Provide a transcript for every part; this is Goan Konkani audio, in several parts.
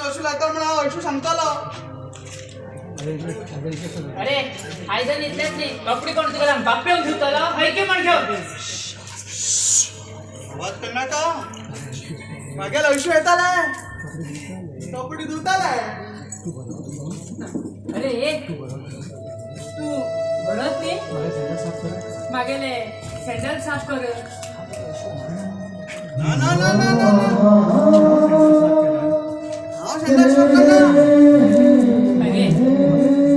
अशू लायता म्हणून हांव अशू सांगतालो. अरे आयदन इतलेंच न्ही, कपडे कोण तुका सांग बाप्पे येवन धुतलो हयके म्हण घेवन. आवाज करनाका. मागेल अशू येताले, कपडे धुताले. अरे ए तू भरत न्ही, मागेले सँडल साफ कर. ना ना ना ना ना, हांव सँडल साफ करना. अरे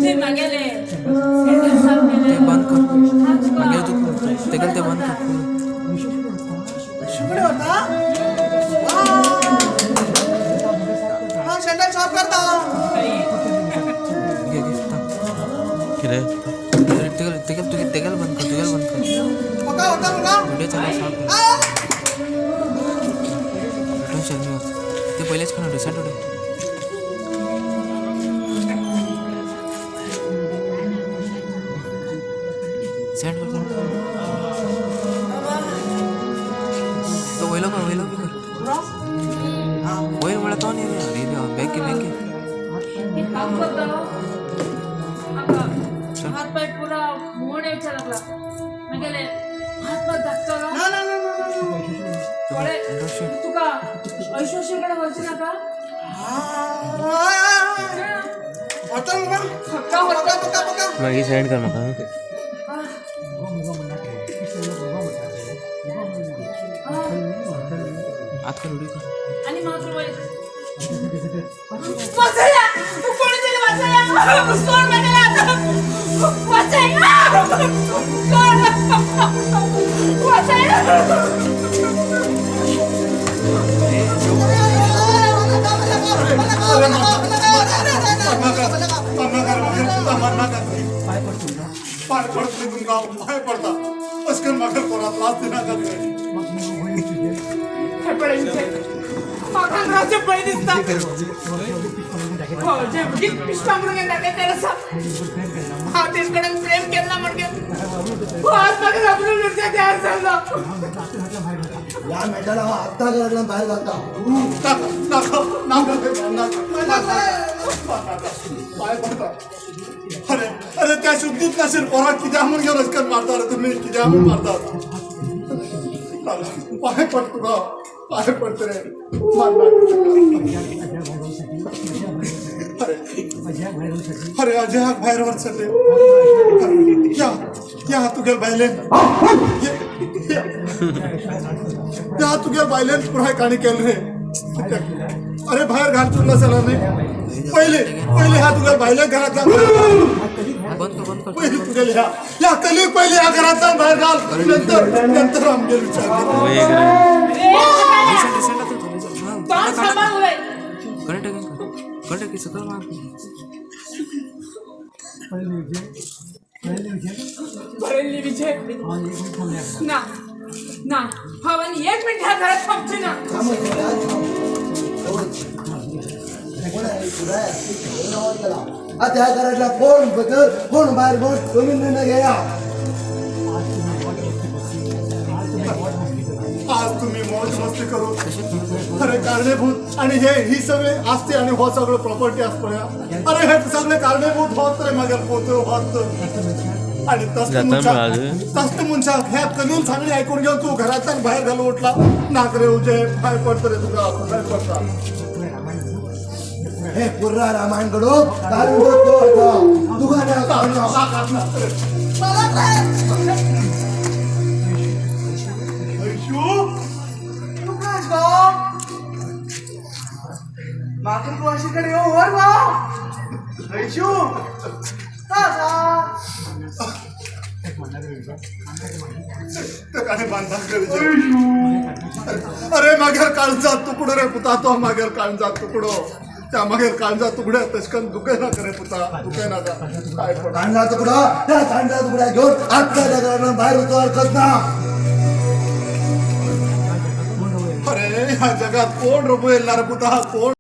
ते मागेले सँडल साफ केले. ते बंद कर. हात तुका मागीर तूं तेगेले ते बंद कर. अशू कडेन वता. हांव सँडल साफ करता. घे घे थांब. कितें? तेगेले तेगेले तुगे तेगेले बंद कर, तुगेले बंद कर. पका वता मुगा. व्हिडिओ चालू आसा. रिटर्न शर्मी वच ते पयलेच कोण रिसेंट उडय. सेंड कर सेंड कर. तो वयलो कर, वयलो बी कर. वयर म्हळ्यार तो न्ही रे. अरे देवा, बॅग घे बॅग घे. एक काम करता, म्हाका हात पाय पुरा मोड येवच्या लागला. मागेले हात पाय धाकटलो. ना ना ना ना ना. पळय, तुका ऐश्वर्य कडेन वचूं नाका. वता मुगा. पक्का पका पका पका. मागीर सेंड कर म्हाका. आत कर, व्हिडिओ कर. आनी म्हाका वयर वाचया, कोणी तरी वाचया, सोड म्हाका आतां, वाचया, सोड, वाचया. पाय पडतो तुमकां, पाय पडता. अशें म्हाका कोणा त्रास दिनाका तुवें. हे पळय, म्हाका घराचे भंय दिसता. जे पिश्टा म्हणून दाखयता आसा, हांव तेज कडेन प्रेम केन्ना म्हणगे आज म्हाका घाबरून उरता तयार जालो. या मेंढ्याला हांव आत्तां घरांतल्यान भायर घालता. नाका नाका नाका नाका, पाय पडता. अरे अरे, त्या शुद्धीत नाशीर पोराक कित्याक म्हूण घेवन अशें करून मारता रे तुमी? कित्याक म्हूण मारतात? पाय पडटा तुका, पाय पडटा रे. अरे अरे, अजयाक भायर व्हरचले. या या तुगेल बायलेन, या तुगेल बायलेन पुराय काणी केल रे. अरे भायर घालचून जाल्यार न्ही, पयले पयले ह्या तुगेल बायलेक घरांतल्यान बंद कर बंद कर. पयली तुगेले ह्या ह्या कलीक पयली ह्या घरांतल्यान भायर घाल, नंतर नंतर आमगेर विचार कर. रिसेंट रिसेंट आता तो. तोंड सांबाळ उलय. करेक्ट कर करेक्ट, सकयल मार. बरयल्ली विजय ना ना, हांव आनी एक मिनट ह्या घरात थांबची ना. आता ह्या घरातला कोण बदल कोण भायर कोण तुम्ही निर्णय घेया. आज तुम्ही मौज मस्ती करू अरे कारणीभूत आणि हे ही सगळे आस्ती आणि हो सगळं प्रॉपर्टी आस पळया. अरे हे सगळे कारणीभूत होत रे मागीर पोत होत आणि तस्त जाता मनशाक मरे. तस्त मनशाक ह्या कलील सांगणी ऐकून घेऊन तू घरांतल्यान भायर घालून उठला. नाक रे उजे, पाय पडत रे तुका, पाय पडता. हे पुर्रा रामायण कडो कारण तो तुका नाक नाक रे. ऐशू. तुकाच गो म्हाका तूं अशी कडेन यो व्हर गो ऐशू अरे मागेर काळजा तुकडो रे पुता, तो मागेर काळजा तुकडो, त्या मागेर काळजा तुकड्या तशकन दुखे नाका रे पुता, दुखे नाका. काय पडा कांदा तुकडा, त्या कांदा तुकडा घेऊन आपल्या घरातून बाहेर होतो हरकत ना. अरे ह्या जगात कोण रबू येणार पुता, कोण?